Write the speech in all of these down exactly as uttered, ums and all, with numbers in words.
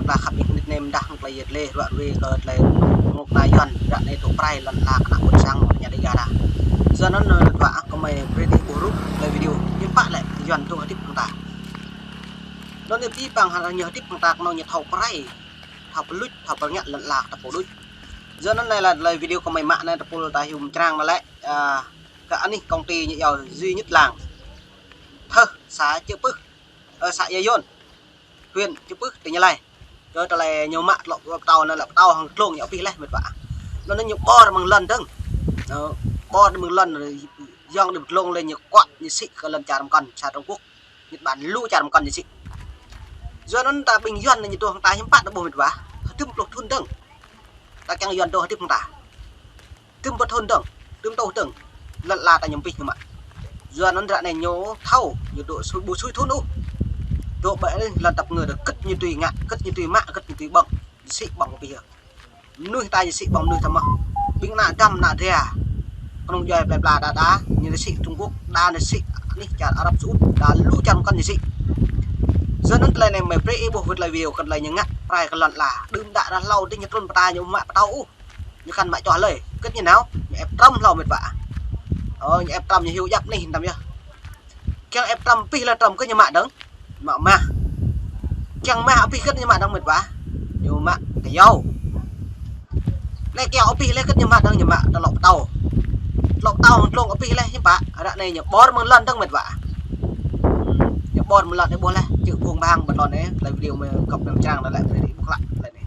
Ba khăp nik nit nem dah tơlơi yet lĕ ruă ruê kơ tơlơi mơ̆ng kơna Yuan, ră anai tŭ prai lŏn ala kơna ƀôn sang mơ̆ng ña Dega ta. Yua anŭn, ơ, mĕt wa ah, kơmơi brơi ih ƀuh rup tơlơi video hiư̆m pă lĕ Yuan tŭ hơdip hăng ta. Anŭn yơh pĭ păng hăng ñu hơdip hăng ta kơnơ̆ng ñu thâo prai, thâo pơluč, thâo pơngă lŏn ala ta pô đôč. Yua anŭn anai lĕ tơlơi video kơmơi mă anai tơpul ta hyu mơčrang anai lĕ, ơ, kơ anih công ty ñu iâu Duy Nhất Làng. Thơ xã Chư Pưh, ơ, xã Ia Yuôn, huyện Chư Pưh, tỉnh Gia Lai. Kơ tơlơi ñu mă tơlơi pơtâo anai lĕ pơtâo hăng glông ñu pĭ leh mĕt wa. Anŭn ñu ƀơr mơ̆ng lŏn dơ̆ng. Ơ, ƀơr mơ̆ng lŏn, yŏng đĭ glông lĕ ñu kuă, ñu sĭ kơ lŏn čar mơkŏn, čar Trung Quốc. Nhật Bản lu čar mơkŏn ñu sĭ. Yua anŭn ta ƀing Yuan ñu tŭ hăng ta hiư̆m pă ta ƀuh mĕt wa. Hơdôm pluh thŭn dơ̆ng. Ta kiăng Yuan tŭ hơdip hăng ta. Hơdôm pluh thŭn dơ̆ng, hơdôm tŭ dơ̆ng. Lŏn ala ta ñu pĭ ñu mă. Yua anŭn ră anai ñu thâo, ñu dŏ sui, ƀu sui thŭn ôh. Dŏ ƀơi anai lŏn tăp ngơ dơ̆ng, kơ̆t ñu tui ngă, kơ̆t ñu tui mă, kơ̆t ñu tui ƀơ̆ng. Sĭ ƀơ̆ng pĭ yơh. Mơnuih ta ñu sĭ ƀơ̆ng mơnuih ta mơ̆n. Ƀing ană dăm ană dra. Kơnơ̆ng djuai plơi pla đa đa, ñu sĭ Trung Quốc, đa ñu sĭ anih čar Arab Saudi, đa lu čar mơkŏn ñu sĭ. Yua anŭn tơlơi anai mơi brơi ih ƀuh wơ̆t tơlơi video kơ tơlơi ñu ngă prai kơ lŏn ala. Đưm đă ră hlâo dih ñu trŭn pơta ñu mă pơtâo ôh. Ñu kăn mă čoh lơi. Kơ̆t ñu nao, ñu ĕp trŏm hlâo mĕt wa. Ơ, ñu ĕp trŏm ñu hyu djăp anih tăm yơh. Kiăng ĕp trŏm pĭ lĕ trŏm kơ ñu mă dơ̆ng. Mă mah. Kiăng mah pĭ kơ̆t ñu mă dơ̆ng mĕt wa. Ñu mă kơyâo. Anai kơyâo pĭ lĕ kơ̆t ñu mă dơ̆ng ñu mă tơlŏ pơtâo. Tơlŏ pơtâo hăng glông pĭ lĕ hiư̆m pă. Ră anai ñu ƀơr mơ̆ng lŏn dơ̆ng mĕt wa. Ñu ƀơr mơ̆ng lŏn anai ƀuh leh. Čư̆ phung bang ƀơi lŏn anai. Tơlơi video mơi kơp nang čang anai lĕ brơi ih ƀuh klă tơlơi anai.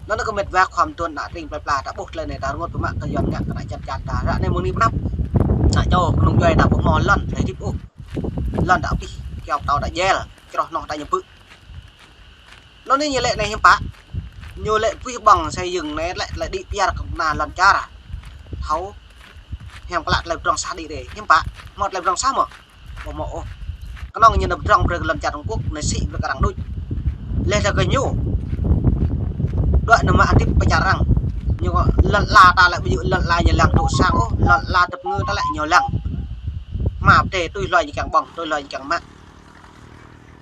Anŭn kơ mĕt wa khua mơtuan ană tring plơi pla ta ƀuh tơlơi anai ta rơngot pơmă kơ Yuan ngă kơ ană čar čar ta. Ră anai mơ̆ng anai pơnăp. Ană čô kơnơ̆ng djuai ta ƀu hmâo lŏn tơlơi hơdip ôh. Lŏn ta pĭ, kơyâo pơtâo ta djel, čroh noh ta ñu pư̆. Anŭn anai ñu lĕ anai hiư̆m pă. Ñu lĕ pĭ ƀơ̆ng xây dựng anai lĕ, lĕ đĭ piar kơ kơna lŏn čar. Thâo hiam klă tơlơi pơdrŏng sah đĭ rê. Hiư̆m pă, hmâo tơlơi pơdrŏng sah mơ̆. Ƀu hmâo ôh. Kơnơ̆ng ñu nao pơdrŏng brơi kơ lŏn čar Trung Quốc, nao sĭ brơi kơ arăng đôč. Leh ta kơ ñu. Đuaĭ nao mă hơdip pơ čar arăng. Ñu kơ lŏn ala ta lĕ ƀu djơ̆ lŏn ala ñu lăng dŏ sang ôh, lŏn ala tơpơngư ta lĕ ñu lăng. Hma pơdai tui hloi ñu kiăng ƀơ̆ng, tui hloi ñu kiăng mă.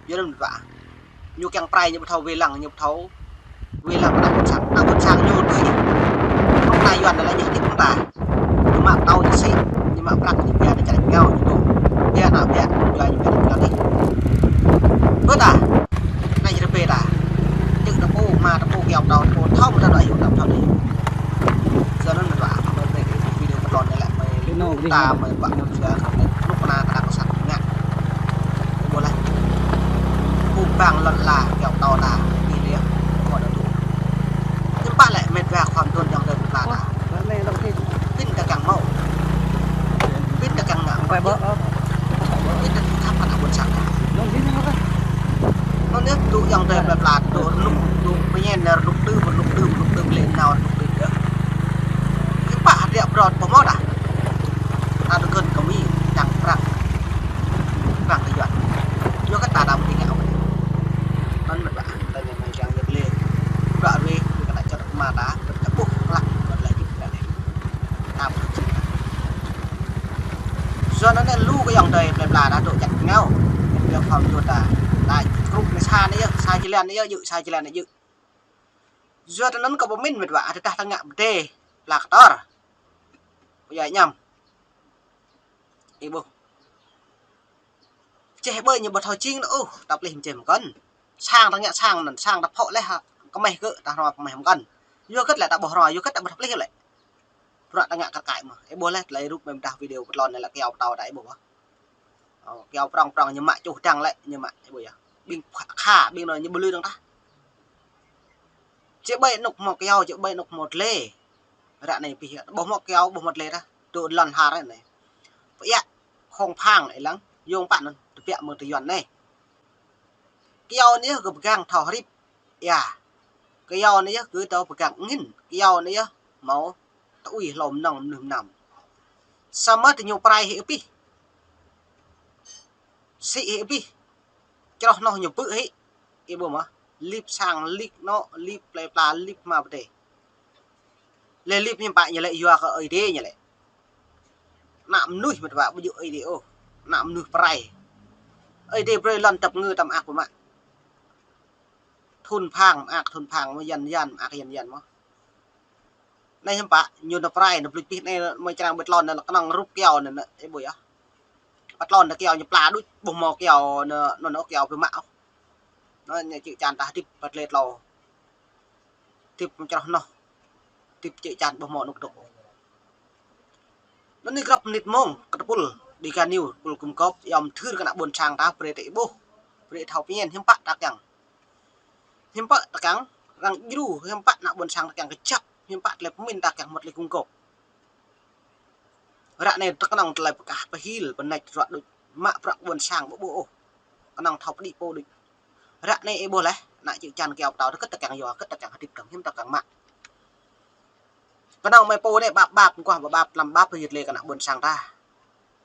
Yua anŭn mĕt wa. Ñu kiăng prai ñu ƀu thâo wai lăng, ñu ƀu thâo wai lăng kơ ană ƀôn sang, ană ƀôn sang ñu tui. Kơnơ̆ng ană Yuan anai lĕ ñu hơdip kơ ta. Ñu mă pơtâo ñu sĭ, ñu mă prăk ñu pia ană čar ñu ngao ñu tŭ. Pia ană pia, ñu pia ñu pia ană čar ñu. Bơ ta, anai ñu rơbê ta. Čư̆ ta pô, hma ta pô, kơyâo pơtâo ta pô, thâo mơ̆ ta dŏ hyu, ta pơtâo ta hyu. Yua anŭn mĕt wa, mơi brơi video pơtlon anai lĕ mơi ta mơi ƀă mơi jua kơ anai kơnuk kơna ta đang kơ sat ngă. Ƀuh leh. Phung bang lŏn ala kơyâo pơtâo ta, ih liơ, kơ đa tŭ. Hiư̆m pă lĕ mĕt wa khua mơtuan ayŏng adơi plơi pla ta. Pĭn ta kiăng hmâo. Pĭn ta kiăng ngă. Pĭn ta kiăng khăp kơ ană ƀôn sang ta. Anŭn yơh tŭ ayŏng adơi plơi pla tŭ rơnŭk, tŭ pơñen rơnŭk đưm, rơnŭk đưm, rơnŭk đưm lĕ nao rơnŭk đưm yơh. Hiư̆m pă hơdră brot pơmơ̆ dah. Ta tơgŭn kơ mi, čang prăk. Prăk kơ Yuan. Yua kơ ta đam ti ngă. Anŭn mĕt wa, ta ñu mơi kiăng yơh lĕ. Prăk rê, kơ ta čăt mă ta, kơ ta ƀuh klă, kơ ta lĕ hơdip ta lĕ. Ta ƀuh čĭ. Yua anŭn anai lu kơ ayŏng adơi plơi pla ta dŏ čăt ngao. Yua khua mơtuan ta. Ta krup anai sa anai yơh, sa jơlan anai yơh, jơ̆ sa jơlan anai jơ̆. Yua anŭn kơ pơmĭn mĕt wa, tơdah ta ngă pơdai, pla kơtor. Ƀu djơ̆ añăm. Ih ƀuh. Čeh ƀơi ñu ƀu thâo jing nao ôh, ta plih mơčeh mơkŏn. Sang ta ngă sang anŭn, sang ta phŏ leh, kơmeh kơ, ta hrŏm kơmeh mơkŏn. Yua kơ lĕ ta ƀu hrŏm, yua kơ ta ƀu thâo plih lĕ. Bruă ta ngă kar kaĭ mơ̆. Ih ƀuh leh, tơlơi rup mơ̆ng dah video pơtlon anai lĕ kơyâo pơtâo ta ih ƀuh. Ơ, kơyâo prŏng prŏng ñu mă čuh dăng lĕ, ñu mă, ih ƀuh yơh. Ƀing kha, ƀing anŭn ñu ƀu lui dơ̆ng tah. Čih ƀơi anŭk hmâo kơyâo, čih ƀơi anŭk hmâo tơlơi. Ră anai pĭ, ƀu hmâo kơyâo, ƀu hmâo tơlơi tah. Tŭ lŏn har anai. Pơiă, khŏng phang, ih lăng, yŏng pă anŭn, tơbiă mơ̆ng tơ Yuan anai. Kơyâo anai yơh kơ pơgang thâo hrip. Ia. Kơyâo anai yơh kơ thâo pơgang angĭn. Kơyâo anai yơh hmâo tui hlô mơnơ̆ng mơnuih mơnam. Samơ̆ tơ ñu prai hĭ pĭ. Sĭ hĭ pĭ. Čroh noh ñu pư̆ hĭ. Ih ƀuh mơ̆. Lip sang, lip anŏ, lip plơi pla, lip hma pơdai. Lĕ lip hiư̆m pă ñu lĕ yua kơ Ơi Adai ñu lĕ. Ană mơnuih mĕt wa ƀu djơ̆ Ơi Adai ôh. Ană mơnuih prai. Ơi Adai brơi lŏn tơpơngư tăm ak pơmă. Thun phang, mơak thun phang, mơ̆ yan yan, mơak yan yan mơ̆. Anai hiư̆m pă, ñu nao prai, nao bluč pih anai, mơ̆ črang ƀơi tlôn anai, kơnơ̆ng rup kyâo anai, anai, ih ƀuh yơh. Pơ tlôn anai kyâo ñu pla đôč, ƀuh mơ̆ kyâo anai, anai, anai kyâo ƀu mă ôh. Anai, ñu čư̆ čan ta hơdip pơ tơlơi tlâo. Hơdip mơ̆ng čroh noh. Hơdip čư̆ čan ƀuh mơ̆ anŭk dŏ. Anai grăp mơnit mông, kơ tơpul, Dega News, tơpul gum gŏp, yom thưr kơ ană ƀôn sang ta, brơi ta ih ƀuh, brơi thâo pơñen, hiư̆m pă ta kiăng. Hiư̆m pă ta kiăng, arăng djru, hiư̆m pă ană ƀôn sang ta kiăng kơjăp, hiư̆m pă tơlơi pơmĭn ta kiăng mơ̆t tơlơi gum gŏp. Ră anai tơ kơnơ̆ng tơlơi pơkah pơhil, pơnač ruă đôč, mă bruă ƀôn sang ƀu ƀuh ôh. Kơnơ̆ng thâo pơđĭ pô đôč. Ră anai ih ƀuh laih, ană čư̆ čan kyâo pơtâo, tơ kơ̆t ta kiăng yua, kơ̆t ta kiăng hơdip dơ̆ng, hiư̆m ta kiăng mă. Kơnơ̆ng mơi pô anai ƀap ƀap, mơguah ƀap ƀap, tlam ƀap, hơyơt lĕ kơ ană ƀôn sang ta.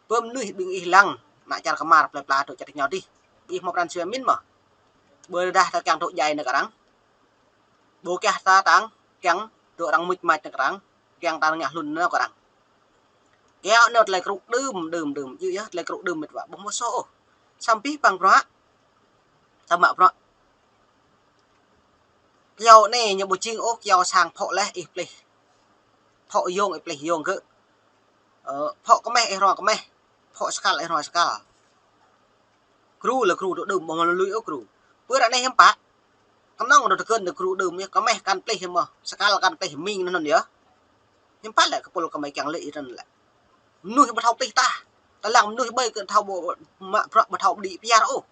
Pơ mơnuih ƀing ih lăng, ană čar kơmar plơi pla dŏ čar tơñao dih. Ih hmâo pran jua min mơ̆. Ƀơi dah ta kiăng dŏ djai nao kơ arăng. Ƀu kiăng ta tang, kiăng dŏ arăng mưč mač nao kơ arăng, kiăng ta ngă hlŭn nao kơ arăng. Kyâo anai tơlơi krŭ đưm, đưm, đưm, yơh, tơlơi krŭ đưm mĕt wa, ƀu hmâo soh ôh. Samơ̆ pih pang bruă, ta mă bruă. Kyâo anai ñu ƀu jing ôh, kyâo sang phŏ laih ih plih. Phŏ yông ih plih yông gơ̆. Ơ, phŏ kơmeh ih rŏ kơmeh. Phŏ skal ih rŏ skal. Gru lĕ gru dŏ đưm, ƀu hmâo lui ôh gru. Pơ ră anai hiư̆m pă. Kơnơ̆ng dŏ tơgơ̆n dŏ gru đưm yơh, kơmeh kăn plih mơ̆, skal kăn plih ming anŭn yơh. Hiư̆m pă lĕ kơpul kơmơi kiăng lĕ ih anŭn lĕ. Mơnuih ƀu thâo plih tah. Tơlang mơnuih ƀơi kơ thâo ƀu mă bruă ƀu thâo pơđĭ pơyar ôh.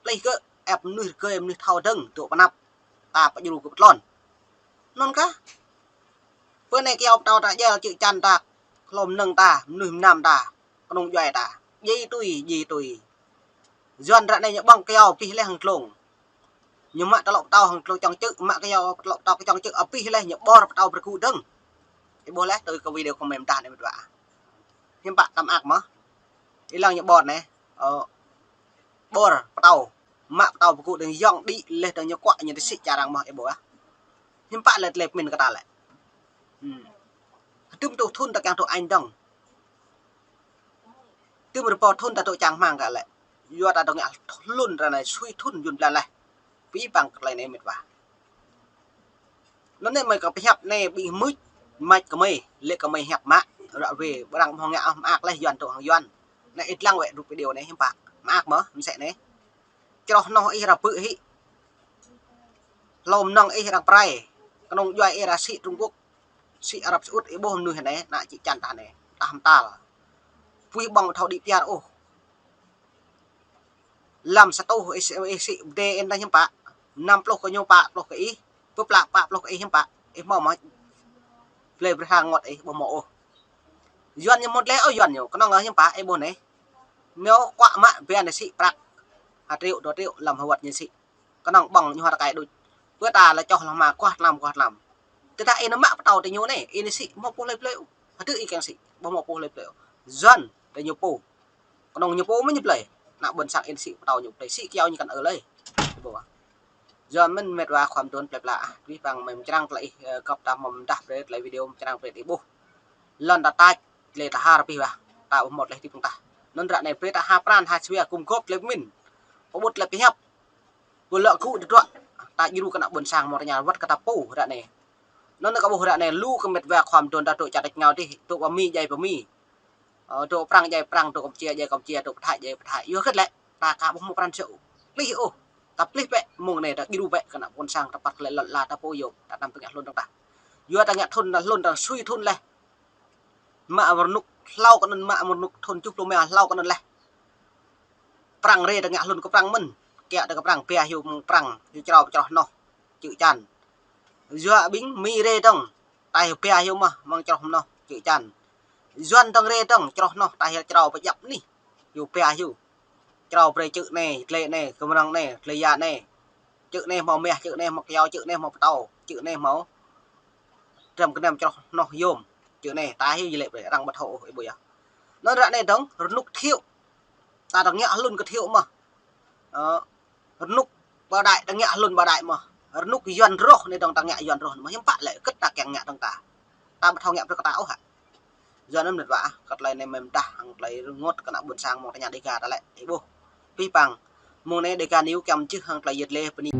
Plih kơ ĕp mơnuih rơgơi mơnuih thâo dơ̆ng dŏ pơnăp. Ta pơdjru kơ pơtlôn. Anŭn kah. Pơ anai kyâo pơtâo ta djel čư̆ čan ta, hlô mơnơ̆ng ta, mơnuih mơnam ta, kơnung djuai ta. Djai tui, djai tui. Yuan ră anai ñu ƀơ̆ng kyâo pih laih hăng glông. Ñu mă tơlŏ pơtâo hăng glông čŏng čư̆, mă kyâo tơlŏ pơtâo kơ čŏng čư̆, abih laih ñu ƀor pơtâo brơgŭ dơ̆ng. Ih ƀuh laih tui kơ video kơmơi mơdah anai mĕt wa. Hiư̆m pă tăm ak mơ̆. Ih lăng ñu ƀor anai. Ơ, ƀor pơtâo. Mă pơtâo brơgŭ dơ̆ng yŏng đĭ laih dơ̆ng ñu kuă ñu tơsĭ čar arăng mơ̆ ih ƀuh ah. Hiư̆m pă lĕ tơlơi pơmĭn kơ ta lĕ. Hmm. Hơdôm tŭ thun ta kiăng tŭ añ dơ̆ng. Hơdôm rơbâo thun ta dŏ čang hmang kơ lĕ. Yua ta dŏ ngă hlŭn ră anai sui thun yun blan laih. Pih pang kơ tơlơi anai mĕt wa. Anŭn anai mơi kơ pơhiăp anai ƀing mưč mač kơmơi, lĕ kơmơi hiăp mă, ră ruai, ƀrăng ƀu hmâo ngă ôh mơak laih Yuan dŏ hăng Yuan. Anai ih lăng wơ̆t rup video anai hiư̆m pă. Mơak mơ̆, mơsĕ anai. Čroh noh ih ră bư̆ hĭ. Hlô mơnơ̆ng ih arăng prai. Kơnung djuai ih ră sĭ Trung Quốc. Sĭ Arab Saudi ih ƀuh mơnuih anai, ană čư̆ čan ta anai. Tah mơtal. Puih ƀơ̆ng ƀu thâo đĭ pơyar ôh. Lăm sa tuh ih sĭ, ih sĭ bơdê ih anai hiư̆m pă. Năm pluh kơ ñu, pă pluh kơ ih. Pơplă pă pluh kơ ih hiư̆m pă. Ih hmâo mơ̆. Blơi brơi hăng ngot ih ƀu hmâo ôh. Yuan ñu mŭt lĕ ôh Yuan ñu. Kơnơ̆ng hiư̆m pă ih ƀuh anai. Ñu kuă mă bia anai sĭ prăk. Ha triệu, dua triệu lăm hơwăt ñu sĭ. Kơnơ̆ng ƀơ̆ng ñu hơr kai đôč. Pơ ta lĕ čoh lăm hma kuah tlam, kuah tlam. Tơdah ih nao mă pơtâo tơ ñu anai, ih nao sĭ hmâo pô hlơi blơi ôh. Hơdră ih kiăng sĭ, ƀu hmâo pô hlơi blơi ôh. Yuan, tơ ñu pô. Kơnơ̆ng ñu pô mơ̆ ñu blơi. Ană ƀôn sang ih nao sĭ pơtâo ñu blơi, sĭ kyâo ñu kăn ơ lơi. Ih ƀuh ah. Yuan mơ̆n mĕt wa khua mơduôn plơi pla ah. Pih pang mơi mơčrang tơlơi ih, ơ, gŏp ta mơ̆ mơdah brơi tơlơi video mơčrang brơi ih ƀuh. Lŏn ta tač, tơlơi ta har pih wa. Ta ƀu hmâo tơlơi hơdip hăng ta. Anŭn ră anai brơi ta ha pran ha jua gum gŏp tơlơi pơmĭn. Pơƀut tơlơi pơhiăp. Pơlŏ gŭ tơdruă, ta djru kơ ană ƀôn sang mơ̆ tơña wơ̆t kơ ta pô ră anai. Anŭn kơ ƀuh ră anai lu kơ mĕt wa khua mơduôn ta dŏ čar tơčnao dih, dŏ pơ Mi djai pơ Mi. Ơ, dŏ Prăng djai Prăng, dŏ Kampuchia djai Kampuchia, dŏ pơ Thai djai pơ Thai. Yua hơget lĕ, ta ka ƀu hmâo pran jua. Plih ôh, ta plih bĕ, mông anai ta djru bĕ kơ ană ƀôn sang ta păt kơ lĕ lŏn la ta pô yôm, ta tăm tơngă hlŭn dơ̆ng ta. Yua ta ngă thun ta hlŭn ta sui thun laih. Mă rơnŭk hlâo kơ anŭn, mă rơnŭk thun tơjuh pluh rơma hlâo kơ anŭn laih. Prăng rai ta ngă hlŭn kơ Prăng mơ̆n. Kiăng ta kơ Prăng, pia hyu mơ̆ng Prăng, hyu črâo pơ čroh noh, čư̆ čan. Yua ƀing Mi rai dơ̆ng, ta hyu pia hyu mơ̆, mơ̆ng čroh noh, čư̆ čan. Yuan dơ̆ng rai dơ̆ng, čroh noh, ta hyu črâo pơ djăp anih, hyu pia hyu. Črâo brơi čư̆ anai, tơlơi anai, kơmrăng anai, tơlơi ya anai. Čư̆ anai hmâo mah, čư̆ anai hmâo kyâo, čư̆ anai hmâo pơtâo, čư̆ anai hmâo Trăm kơnăm čroh noh yôm. Čư̆ anai, ta hyu jơlĕ brơi, arăng ƀu thâo ôh, ih ƀuh yơh. Anŭn ră anai dơ̆ng, rơnŭk thiu. Ta dơ̆ng ngă hlŭn kơ thiu mơ̆. Ơ, rơnŭk ƀă đai, ta ngă hlŭn ƀă đai mơ̆. Rơnŭk Yuan rŏh anai dơ̆ng ta ngă Yuan rŏh mơ̆. Hiư̆m pă lĕ, kơ̆t ta kiăng ngă dơ̆ng ta. Ta ƀu thâo ngă brơi kơ ta ôh hă. Yuan anŭn mĕt wa, kơ tơlơi anai mơi mơdah, hăng tơlơi rơngot kơ ană ƀôn sang mơ̆ng tơña Dega ta lĕ, ih ƀuh. Pih pang, mông anai Dega News kiăng mơčih hăng tơlơi yơh lĕ pơni